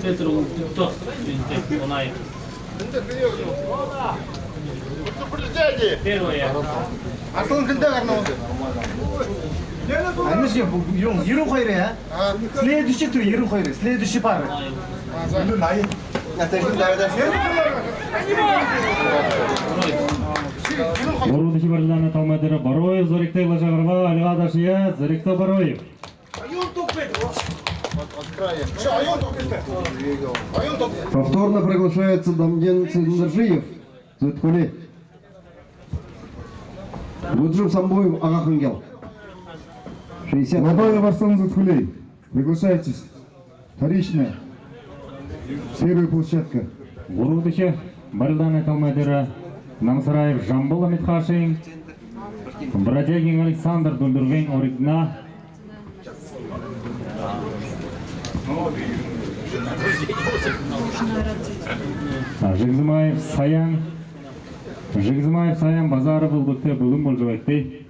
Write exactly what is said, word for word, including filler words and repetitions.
Петр Ултыктов, Унаев. Первое. Арслан, хэлдэ гарна. Ами ши, бу, юун, ерэн хоёр, а? Следующий тур, ерэн хоёр. Следующий пара. Гурбадахи барилдаанай талмай дээрэ Бороев Зоригто лэ ажаһарба, альга дашая, Зоригто Бороев. Повторно приглашается Дамдин Цыдындаржиев, Зэдхүлэй. Гуджим Самбуев, Ага-Хангил. Шестьдесят. Бабаев Арслан, Зэдхүлэй. Приглашайтесь. Вторичная. Первая площадка. Гурбадахи барилдаанай талмай дээрэ Намсараев Жамбал, Амитхашын. Бродягин Александр, Дульдургын Оригна. А, Жигзимаев Саян. Жигзимаев Саян Базаров Улбагтай бэлэн болжо байгты.